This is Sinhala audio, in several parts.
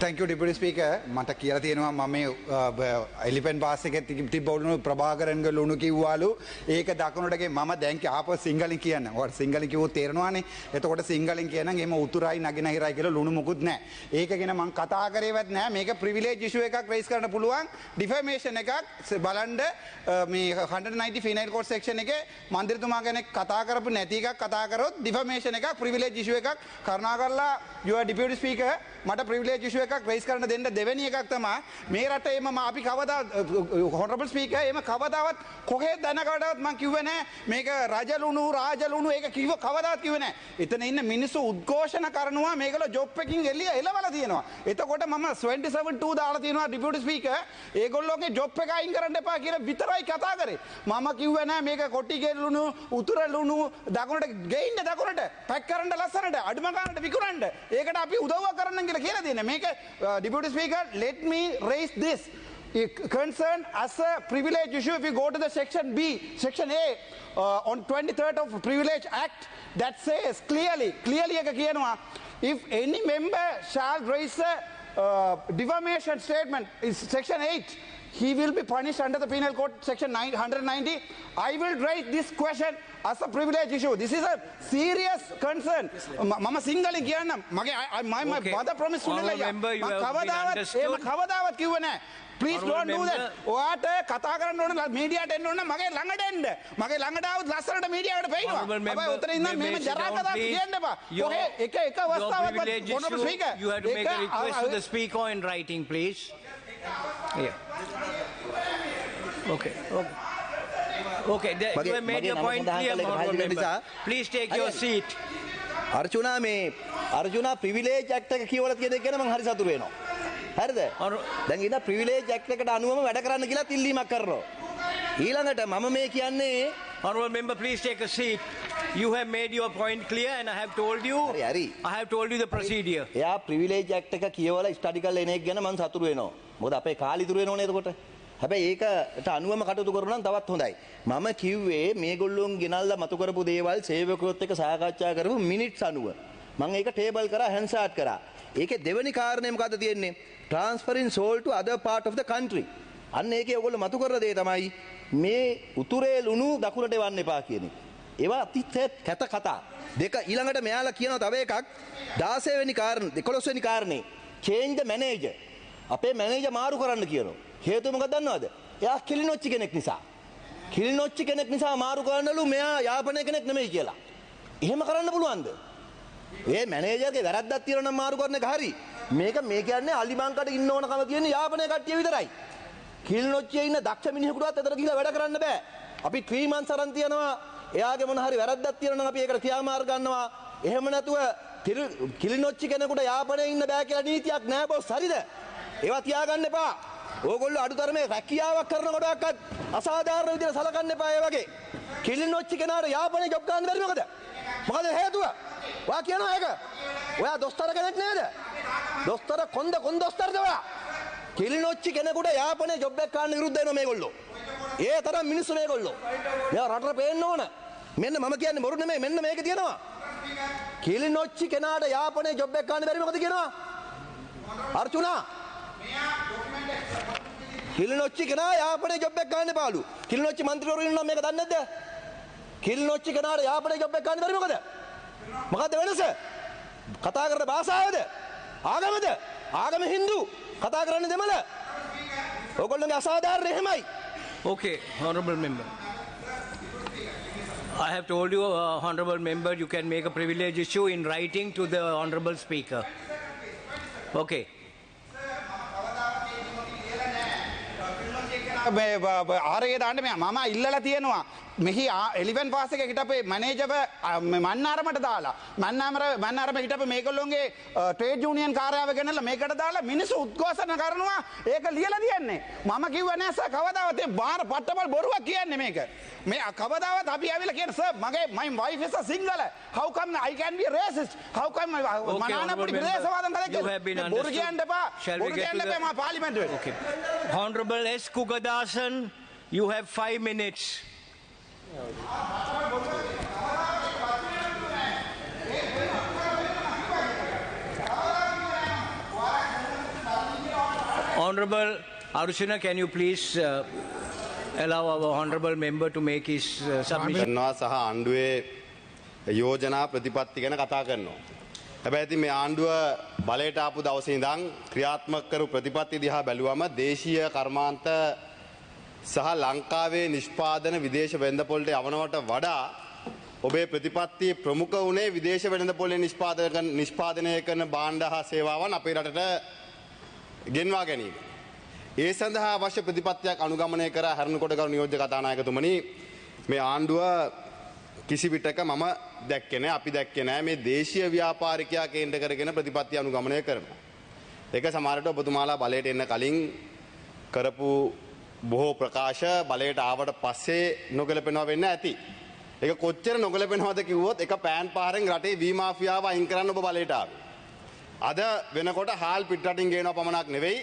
Thank you, Deputy Speaker. මට කියලා තියෙනවා මම මේ එලිෆන්ට් පාස් එකේ තිබ්බ ලුණු ප්‍රභාකරන්ගේ ලුණු කිව්වලු. ඒක දකුණට මම දැන් ආපහු සිංහලෙන් කියන්න. ඔයාලා සිංහලෙන් කිව්වොත් තේරෙනවානේ. එතකොට සිංහලෙන් කියනනම් එහෙම උතුරයි නගිනහිරයි කියලා ලුණු මොකුත් නැහැ. ඒක ගැන මං කතා කරේවත් නැහැ. මේක ප්‍රිවිලේජ් ඉෂුව එකක් රේස් කරන්න පුළුවන්. ඩිෆමේෂන් එකක් බලන්න මේ 190 ෆිනයිල් කෝඩ් සෙක්ෂන් එකේ මන්ත්‍රීතුමා ගැන කතා කරපු නැති එකක් කතා කරොත් ඩිෆමේෂන් එකක්, ප්‍රිවිලේජ් ඉෂුව එකක්. කරුණාකරලා your deputy speaker මට ප්‍රිවිලේජ් ඉෂුව එකක් රේස් කරන්න දෙන්න. දෙවෙනි එකක් තමයි මේ රටේ එම අපි කවදා, හොනරබල් ස්පීකර්, එහෙම කවදාවත් කොහේ දැනකටවත් මං කිව්වේ නෑ මේක රජලුණු රාජලුණු, ඒක කිව්ව කවදාවත් කිව්වේ නෑ. එතන ඉන්න මිනිස්සු උද්ඝෝෂණ කරනවා මේගොල්ලෝ ජොබ් එකකින් එළිය එලවලා තියෙනවා. එතකොට මම 27-2 දාලා තියෙනවා ඩෙපියුටි ස්පීකර්, ඒගොල්ලෝගේ ජොබ් එක අයින් කරන්න එපා කියලා විතරයි කතා කරේ. මම කිව්වේ නෑ මේක කොටි ගෙලුණු උතුර ලුණු දකුණට ගෙයින්න, දකුණට පැක් කරන්න ලස්සනට අඩුම ගානට විකුණන්න, ඒකට අපි උදව්වක් කරන්න කියලා කියලා දෙන්නේ. මේක Deputy Speaker, let me raise this concern as a privilege issue. If you go to the section B, section A on 23rd of Privilege Act, that says clearly, clearly එක කියනවා, if any member shall raise a defamation statement is section 8, he will be punished under the Penal Code section 990. I will raise this question as a privilege issue. This is a serious concern. මම සිංහලෙන් කියන්නම්. මගේ my my mother promise Sunil අයියා. මම කවදාවත් එහෙම කවදාවත් කිව්වේ නෑ. Please don't do that. ඔයාට කතා කරන්න ඕන මීඩියාට එන්න ඕන නම් මගේ ළඟට එන්න. මගේ ළඟට ආවොත් ලස්සනට මීඩියාවට පේනවා. හැබැයි ඔතන ඉඳන් මෙහෙම ජරා කතා කියන්න එපා. කොහේ එක එක අවස්ථාවක්වත් honorable speaker. You have to make a request to the speaker in writing, please. Yeah. Okay. Okay. Okay, you have made your point clear, honorable member. Please take your seat. Arjuna මේ අර්ජුනා ප්‍රිවිලේජ් ඇක්ට් එක කියවලා තියෙන එක ගැන මං හරි සතුටු වෙනවා. හරිද? දැන් ඉතින් ප්‍රිවිලේජ් ඇක්ට් එකට අනුවම වැඩ කරන්න කියලා ඉල්ලීමක් කරනවා. ඊළඟට මම මේ කියන්නේ Honorable member, please take a seat. You have made your point clear and I have told you. හරි හරි. I have told you the procedure. එයා ප්‍රිවිලේජ් ඇක්ට් එක කියවලා ස්ටඩි කරලා එන එක ගැන මං සතුටු වෙනවා. මොකද අපේ කාලය ඉතුරු වෙනවනේ එතකොට. හැබැයි ඒකට අනුවම කටයුතු කරනවා නම් තවත් හොඳයි. මම කිව්වේ මේගොල්ලොන් ගෙනල්ලා මතු කරපු දේවල් සේවකයොත් එක්ක සාකච්ඡා කරපු මිනිට්ස් අනුව. මං ඒක ටේබල් කරා, හැන්සාට් කරා. ඒකේ දෙවෙනි කාරණේ මොකද්ද තියෙන්නේ? Transferring salt to other part of the country. අන්න ඒකේ ඔයගොල්ලෝ මතු කරන දේ තමයි මේ උතුරේ ලුණු දකුණට එවන්න එපා කියන එක. ඒවා අතිශය කැත කතා. දෙක ඊළඟට මෙයාලා කියනවා තව එකක් 16 වෙනි කාරණේ 11 වෙනි කාරණේ change the manager. අපේ මැනේජර් මාරු කරන්න කියනවා. හේතුව මොකක්ද දන්නවද? එයා කිලිනොච්චි කෙනෙක් නිසා. කිලිනොච්චි කෙනෙක් නිසා මාරු කරන්නලු, මෙයා යාපනයේ කෙනෙක් නෙමෙයි කියලා. එහෙම කරන්න පුළුවන්ද? ඒ මැනේජර්ගේ වැරද්දක් තියෙනවා නම් මාරු කරන එක හරි. මේක මේ කියන්නේ අලිබංකට ඉන්න ඕනකම තියෙන යාපනයේ කට්ටිය විතරයි. කිලිනොච්චියේ ඉන්න දක්ෂ මිනිහෙකුටවත් එතන ගිහිල්ලා වැඩ කරන්න බෑ. අපි 3 months අරන් තියනවා. එයාගේ මොන හරි වැරද්දක් තියෙනවා නම් අපි ඒකට ක්‍රියාමාර්ග ගන්නවා. එහෙම නැතුව කිලිනොච්චි කෙනෙකුට යාපනයේ ඉන්න බෑ කියලා නීතියක් නෑ බොස්. හරිද? ඒවා තියාගන්න එපා. ඕගොල්ලෝ අඩුතරමේ රැකියාවක් කරනකොටවත් අසාධාරණ විදිහට සලකන්න එපා ඒ වගේ. කිලිනොච්චි කෙනාට යාපනයේ ජොබ් ගන්න බැරි මොකද? මොකද හේතුව? ඔයා කියනවා ඒක. ඔයා දොස්තර කෙනෙක් නේද? දොස්තර කොන්ද කොන් දොස්තරද ඔයා? කිලිනොච්චි කෙනෙකුට යාපනයේ ජොබ් එකක් ගන්න විරුද්ධ වෙනවා මේගොල්ලෝ. ඒ තරම් මිනිස්සු මේගොල්ලෝ. මෙයා රටට පේන්න ඕන. මෙන්න මම කියන්නේ බොරු නෙමෙයි. මෙන්න මේක තියෙනවා. කිලිනොච්චි කෙනාට යාපනයේ ජොබ් එකක් ගන්න බැරි මොකද කියනවා? අර්ජුනා කිලිනොච්චි කෙනා යාපනයේ ජොබ් එකක් ගන්න එපාලු. කිලිනොච්චි මන්ත්‍රීවරු ඉන්නවා මේක දන්නේ නැද්ද? කිලිනොච්චි කෙනාට යාපනයේ ජොබ් එකක් ගන්න බැරි මොකද? මොකද්ද වෙනස? කතා කරන භාෂාවද? ආගමද? ආගම හින්දු. කතා කරන්නේ දෙමළ. ඔයගොල්ලෝගේ අසාධාරණ එහෙමයි. Okay, honorable member. I have told you, honorable member, you can make a privilege issue in writing to the honorable speaker. Okay. මේ ආරේ දාන්න මෙයා මම ඉල්ලලා තියෙනවා. මෙහි එලිෆන්ට් පාස් එකේ හිටපු මැනේජර්ව මන්නාරමට දාලා, මන්නාරම හිටපු මේගොල්ලොන්ගේ ට්‍රේඩ් යුනියන් කාර්යාව ගෙනල්ලා මේකට දාලා මිනිස්සු උද්ඝෝෂණ කරනවා. ඒක ලියලා තියන්නේ. මම කිව්වේ නෑ සර් කවදාවත් මේ බාර පට්ටබල් බොරුවක් කියන්නේ මේක. මේ කවදාවත් අපි ඇවිල්ලා කියන සර් මගේ my wife is a Sinhala, how come I can be a racist, how come මනානපුඩි ප්‍රදේශවාදම් කළේ කියලා. බොරු කියන්න එපා. බොරු කියන්න එපා මා පාර්ලිමේන්තුවේ. Okay. Honorable S. Kugadasan, you have 5 minutes. Honorable Archuna, can you please allow our honorable member to make his submission? කරනවා සහ ආණ්ඩුවේ යෝජනා ප්‍රතිපත්ති ගැන කතා කරනවා. හැබැයි ඉතින් මේ ආණ්ඩුව බලයට ආපු දවසේ ඉඳන් ක්‍රියාත්මක කරපු ප්‍රතිපත්ති දිහා බැලුවම දේශීය කර්මාන්ත සහ ලංකාවේ නිෂ්පාදන විදේශ වෙළඳපොළට යවනවට වඩා ඔබේ ප්‍රතිපත්ති ප්‍රමුඛ වුණේ විදේශ වෙළඳපොළේ නිෂ්පාදනය කරන භාණ්ඩ හා සේවාවන් අපේ රටට ගෙන්වා ගැනීම. ඒ සඳහා අවශ්‍ය ප්‍රතිපත්තියක් අනුගමනය කර හැරුණු කොට, ගරු නියෝජ්‍ය කතානායකතුමනි, මේ ආණ්ඩුව කිසි විටක මම දැක්කේ නෑ, අපි දැක්කේ නෑ මේ දේශීය ව්‍යාපාරිකයා කේන්ද්‍ර කරගෙන ප්‍රතිපත්ති අනුගමනය කරනවා. ඒක සමහරවිට ඔබතුමාලා බලයට එන්න කලින් කරපු බොහෝ ප්‍රකාශ බලයට ආවට පස්සේ නොගැලපෙනවා වෙන්න ඇති. ඒක කොච්චර නොගැලපෙනවද කිව්වොත්, එක පෑන් පාරෙන් රටේ වී මාෆියාව අයින් කරන්න ඔබ බලයට ආවේ. අද වෙනකොට හාල් පිටරටින් ගේනවා පමණක් නෙවෙයි,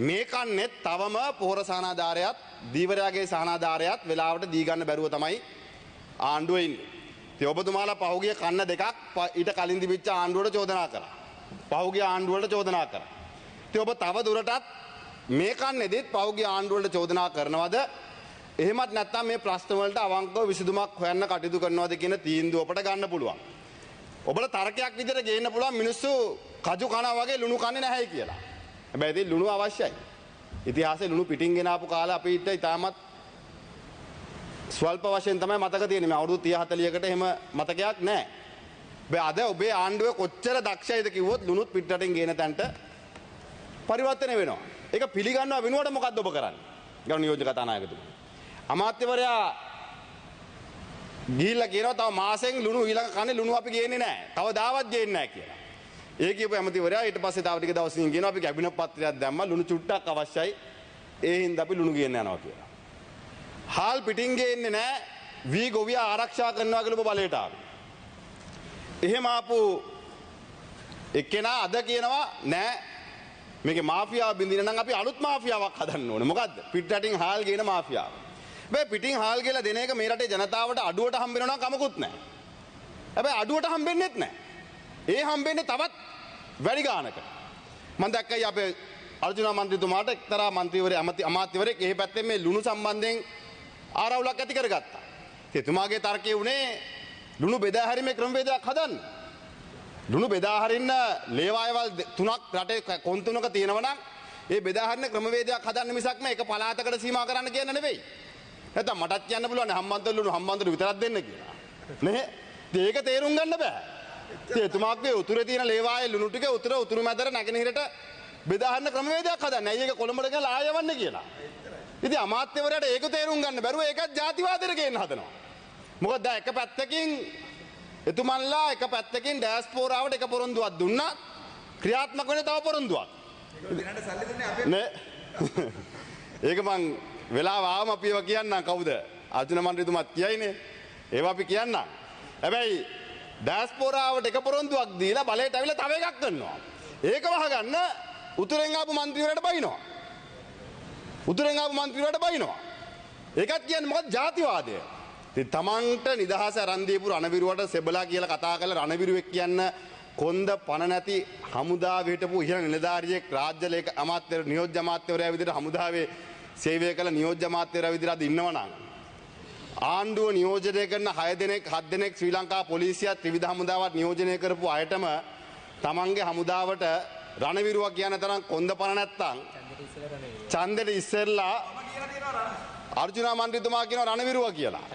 මේ කන්නේත් තවම පොහොර සහනාධාරයත් දීවරයාගේ සහනාධාරයත් වෙලාවට දී ගන්න බැරුව තමයි ආණ්ඩුවේ ඉන්නේ. ඉතින් ඔබතුමාලා පහුගිය කන්න දෙකක් ඊට කලින් තිබිච්ච ආණ්ඩුවට චෝදනා කරා. පහුගිය ආණ්ඩුවට චෝදනා කරා. ඉතින් ඔබ තව දුරටත් මේ කන්නේදීත් පහුගිය ආණ්ඩුවලට චෝදනා කරනවද? එහෙමත් නැත්නම් මේ ප්‍රශ්න වලට අවංකව විසඳුමක් හොයන්න කටයුතු කරනවද කියන තීන්දුව අපට ගන්න පුළුවන්. ඔබට තර්කයක් විදිහට ගේන්න පුළුවන් මිනිස්සු කජු කනවා වගේ ලුණු කන්නේ නැහැයි කියලා. හැබැයි ඉතින් ලුණු අවශ්‍යයි. ඉතිහාසයේ ලුණු පිටින් ගෙන ආපු කාලේ අපිට ඉතාමත් ස්වල්ප වශයෙන් තමයි මතක තියෙන්නේ. මේ අවුරුදු 30 40කට එහෙම මතකයක් නැහැ. හැබැයි අද ඔබේ ආණ්ඩුවේ කොච්චර දක්ෂයිද කිව්වොත් ලුණුත් පිටරටින් ගේන තැනට පරිවර්තනය වෙනවා. ඒක පිළිගන්නව වෙනුවට මොකද්ද ඔබ කරන්නේ? ගරු නියෝජ්‍ය කතානායකතුමනි. අමාත්‍යවරයා ගිහිල්ලා කියනවා තව මාසෙන් ලුණු ඊළඟ කන්නේ ලුණු අපි ගේන්නේ නැහැ. කවදාවත් ගේන්නේ නැහැ කියලා. ඒ කියපු ඇමතිවරයා ඊට පස්සේ තව ටික දවසකින් කියනවා අපි කැබිනට් පත්‍රයක් දැම්මා, ලුණු චුට්ටක් අවශ්‍යයි. ඒ හින්දා අපි ලුණු ගේන්න යනවා කියලා. හාල් පිටින් ගේන්නේ නැහැ. වී ගොවියා ආරක්ෂා කරනවා කියලා ඔබ බලයට ආවේ. එහෙම ආපු එක්කෙනා අද කියනවා නෑ, මේකේ මාෆියාව බින්දින නම් අපි අලුත් මාෆියාවක් හදන්න ඕනේ. මොකද්ද? පිටරටින් හාල් ගේන මාෆියාව. හැබැයි පිටින් හාල් ගේලා දෙන එක මේ රටේ ජනතාවට අඩුවට හම්බ වෙනවා නම් කමකුත් නෑ. හැබැයි අඩුවට හම්බෙන්නෙත් නෑ. ඒ හම්බෙන්නේ තවත් වැඩි ගානකට. මම දැක්කයි අපේ අර්ජුනා මන්ත්‍රීතුමාට එක්තරා මන්ත්‍රීවරයෙක් අමාත්‍යවරයෙක් එහි පැත්තෙන් මේ ලුණු සම්බන්ධයෙන් ආරවුලක් ඇති කරගත්තා. ඉතින් එතුමාගේ තර්කය වුණේ ලුණු බෙදා හැරීමේ ක්‍රමවේදයක් හදන්න. ලුණු බෙදා හරින්න ලේවායවල් තුනක් රටේ කොන් තුනක තියෙනවා නම් ඒ බෙදා හරින ක්‍රමවේදයක් හදන්න මිසක් මේ එක පළාතකට සීමා කරන්න කියන්න නෙවෙයි. නැත්තම් මටත් කියන්න පුළුවන් හම්බන්තොට ලුණු හම්බන්තොට විතරක් දෙන්න කියලා. නේ? ඉතින් ඒක තේරුම් ගන්න බෑ. ඉතින් එතුමාගේ උතුරේ තියෙන ලේවායේ ලුණු ටික උතුර උතුරු මැදට නැගෙනහිරට බෙදා හරින ක්‍රමවේදයක් හදන්න. ඇයි ඒක කොළඹට ගෙනලා ආයෙ යවන්නේ කියලා. ඉතින් අමාත්‍යවරයාට ඒක තේරුම් ගන්න බැරුව ඒකත් ජාතිවාදයට ගේන්න හදනවා. මොකද දැන් එක පැත්තකින් එතුමන්ලා එක පැත්තකින් ඩයස්පෝරාවට එක පොරොන්දුවක් දුන්නා, ක්‍රියාත්මක වෙන තව පොරොන්දුවක්. නේ? ඒක මං වෙලාව ආවම අපි ඒවා කියන්නම්. කවුද? අර්ජුන මන්ත්‍රීතුමාත් කියයිනේ. ඒවා අපි කියන්නම්. හැබැයි ඩයස්පෝරාවට එක පොරොන්දුවක් දීලා බලයට ඇවිල්ලා තව එකක් කරනවා. ඒක වහගන්න උතුරෙන් ආපු මන්ත්‍රීවරයාට බයිනවා. උතුරෙන් ආපු මන්ත්‍රීවරයාට බයිනවා. ඒකත් කියන්නේ මොකක්ද? ජාතිවාදය. ඉතින් තමන්ට නිදහස අරන් දීපු රණවිරුවට සෙබලා කියලා කතා කරලා රණවිරුවෙක් කියන්න කොන්ද පණ නැති හමුදාවේ හිටපු ඉහළ නිලධාරියෙක් රාජ්‍ය ලේක අමාත්‍ය නියෝජ්‍ය අමාත්‍යවරයා විදිහට හමුදාවේ සේවය කළ නියෝජ්‍ය අමාත්‍යවරයා විදිහට අද ඉන්නවා නම්, ආණ්ඩුව නියෝජනය කරන 6 දෙනෙක් 7 දෙනෙක් ශ්‍රී ලංකා පොලිසියත් ත්‍රිවිධ හමුදාවත් නියෝජනය කරපු අයටම තමන්ගේ හමුදාවට රණවිරුවා කියන තරම් කොන්ද පණ නැත්තම්, ඡන්දෙට ඉස්සෙල්ලා අර්ජුනා මන්ත්‍රීතුමා කියනවා රණවිරුවා කියලා.